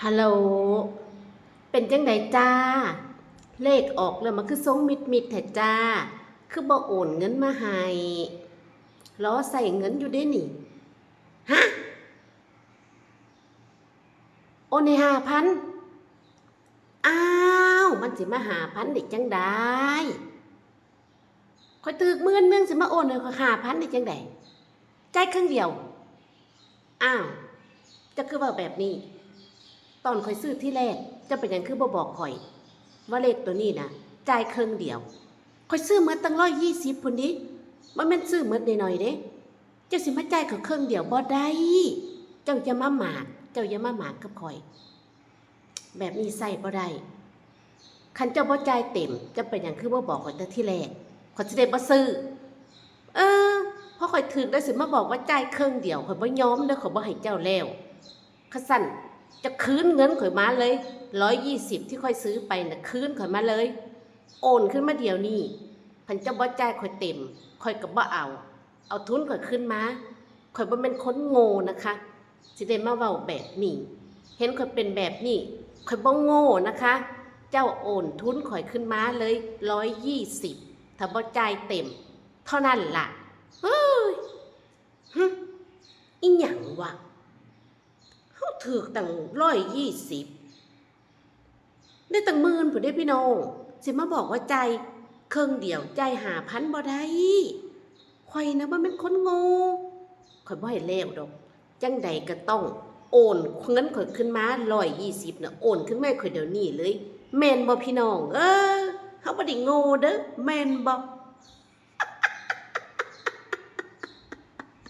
ຮັລໂຫຼ ເປັນຈັ່ງໃດຈ້າ? ເລກອອກແລ້ວ ມາຄືຊົງມິດໆແທ້ຈ້າ? ຄືບໍ່ໂອນເງິນມາໃຫ້? ລໍໃຊ້ເງິນຢູ່ເດ້ນີ້. ຮະ? ໂອນໃຫ້ຫ້າພັນ? ອ້າວ ມັນຊິມາຫ້າພັນໄດ້ຈັ່ງໃດ? ຂ້ອຍຖືກໝື່ນໜຶ່ງ ຊິມາໂອນໃຫ້ຂ້ອຍຫ້າພັນໄດ້ຈັ່ງໃດ? ຈ່າຍເຄິ່ງດຽວ. ອ້າວ ເຈົ້າຄືເວົ້າແບບນີ້? ຕອນຂ້ອຍຊື້ທີແລກ ເຈົ້າເປັນຫຍັງຄືບໍ່ບອກຂ້ອຍ ວ່າເລກໂຕນີ້ນະ ຈ່າຍເຄິ່ງດຽວ? ຂ້ອຍຊື້ໝົດຕັ້ງຮ້ອຍຊາວພຸ້ນເດ ບໍ່ແມ່ນຊື້ໝົດໜ້ອຍໆເດ. ເຈົ້າຊິມາຈ່າຍຂ້ອຍເຄິ່ງດຽວບໍ່ໄດ້. ເຈົ້າຢ່າມາໝາກ ເຈົ້າຢ່າມາໝາກກັບຂ້ອຍ. ແບບນີ້ໃຊ້ບໍ່ໄດ້. ຄັນເຈົ້າບໍ່ຈ່າຍເຕັມ ເຈົ້າເປັນຫຍັງຄືບໍ່ບອກຂ້ອຍແຕ່ທີແລກ? ຂ້ອຍຊິໄດ້ບໍ່ຊື້. ເອີ ພໍຂ້ອຍຖືກແລ້ວຊິມາບອກວ່າຈ່າຍເຄິ່ງດຽວ ຂ້ອຍບໍ່ຍອມເດີ ຂ້ອຍບໍ່ໃຫ້ເຈົ້າແລ້ວ. ຄັນຊັ້ນ ເຈົ້າຄືນເງິນຂ້ອຍມາເລີຍ ຮ້ອຍຊາວທີ່ຂ້ອຍຊື້ໄປນະ ຄືນຂ້ອຍມາເລີຍ. ໂອນຄືນມາດຽວນີ້. ຄັນເຈົ້າບໍ່ຈ່າຍຂ້ອຍເຕັມ ຂ້ອຍກໍບໍ່ເອົາ. ເອົາທຶນຂ້ອຍຄືນມາ. ຂ້ອຍບໍ່ແມ່ນຄົນໂງ່ນະຄະ ຊິໄດ້ມາເວົ້າແບບນີ້. ເຫັນຂ້ອຍເປັນແບບນີ້ ຂ້ອຍບໍ່ໂງ່ນະຄະ. ເຈົ້າໂອນທຶນຂ້ອຍຄືນມາເລີຍ ຮ້ອຍຊາວ ຖ້າບໍ່ຈ່າຍເຕັມເທົ່ານັ້ນລະ. ເຮີ້ຍ ຫຶ ອີ່ຫຍັງວະ? ເຮົາຖືກຕັ້ງຮ້ອຍຊາວ ໄດ້ຕັ້ງໝື່ນພຸ້ນເດ້ພີ່ນ້ອງ ຊິມາບອກວ່າຈ່າຍເຄິ່ງດຽວ ຈ່າຍຫ້າພັນບໍ່ໄດ້. ຂ້ອຍນະບໍ່ແມ່ນຄົນໂງ່ ຂ້ອຍບໍ່ໃຫ້ແລ້ວດອກ. ຈັ່ງໃດກໍຕ້ອງໂອນເງິນຂ້ອຍຄືນມາ ຮ້ອຍຊາວນະ ໂອນຄືນມາໃຫ້ຂ້ອຍດຽວນີ້ເລີຍ ແມ່ນບໍ່ພີ່ນ້ອງເອີຍ? ເຮົາບໍ່ໄດ້ໂງ່ເດີ ແມ່ນບໍ່?